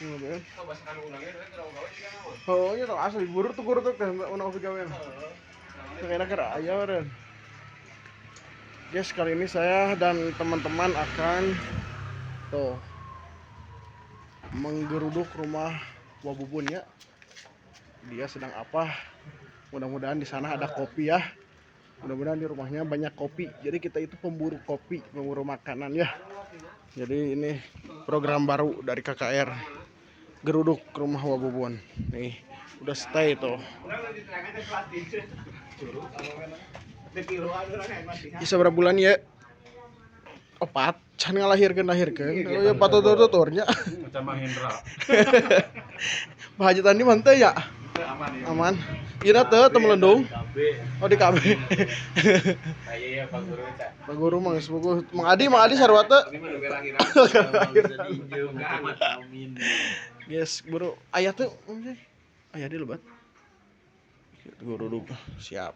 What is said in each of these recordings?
Iya. Oh, iya tuh asli guru tuh teh ono gawe. Kira kira aya meureun. Guys, kali ini saya dan teman-teman akan tuh menggeruduk rumah Wa Bubun ya. Dia sedang apa? Mudah-mudahan di sana ada kopi ya. Mudah-mudahan di rumahnya banyak kopi. Jadi kita itu pemburu kopi, pemburu makanan ya. Jadi ini program baru dari KKR. Geruduk rumah Wa Bubun. Nih, udah stay tuh. Bisa berapa bulan ya? 4, can ngalahirkeun lahirkeun. Oh ya patut tuturnya. Macam Bang Hendra. Pak Haji Tandi manteu ya? Aman ya. Aman. Ieu teu teu melendung. Oh di KB. Ayo ya Pak Guru Cak. Pak Guru mah geus puguh. Mang Adi sarua teu? Ini mah udah lahiran. Amin. Guys, buru aya teu? Aya di lebat. Geruduk siap.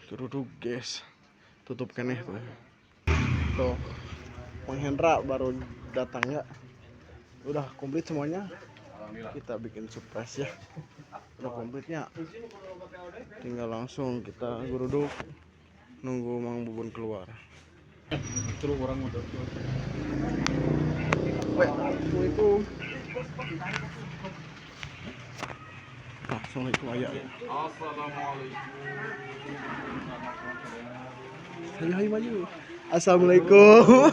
Geruduk guys. Tutup keneh tuh. Tuh. Bang Hendra baru datang ya. Udah komplit semuanya. Kita bikin surprise ya. Udah komplitnya. Tinggal langsung kita geruduk nunggu Mang Bubun keluar. Terus orang udah. Weh, Assalamualaikum. Assalamualaikum ayah. Assalamualaikum. Hayu hayu maju. Assalamualaikum.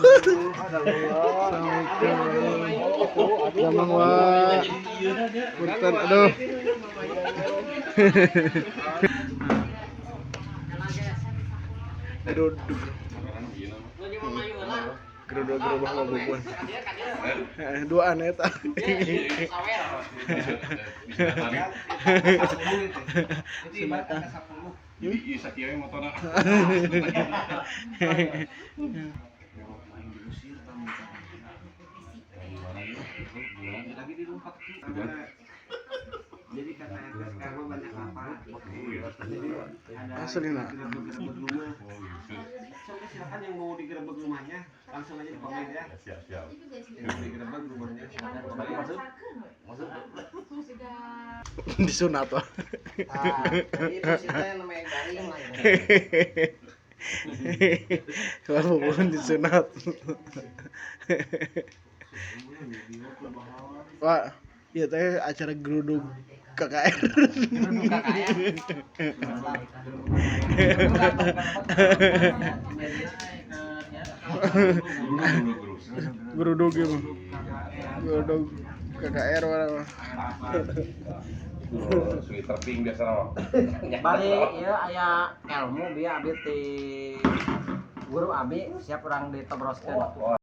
Assalamualaikum. Ya Mang Wa. Punten aduh. Geruduk. Geruduk geruduk Wa Bubun. Duaan eta. Sunatan. Jadi ieu sakieu we motona. Jadi kata sekarang banyak lapangan. Jadi ada Asli nah. gerebek-gerebek rumah. Coba silakan yang mau digerebek rumahnya langsung aja di komen ya. Siap, siap. Yang mau digerebek rumahnya silakan komen. Masuk. Masuk. Disunat wah. Nah, jadi itu sih teh namanya garing lah ya. Wa Bubun disunat. Pak, iya teh acara geruduk KKR. Geruduk KKR. Guru, guru, guru. Geruduk gitu. Geruduk KKR mana. Sweet terping biasa mah. Bari ieu aya ilmu bieu abdi ti guru abi siap urang ditobroskeun.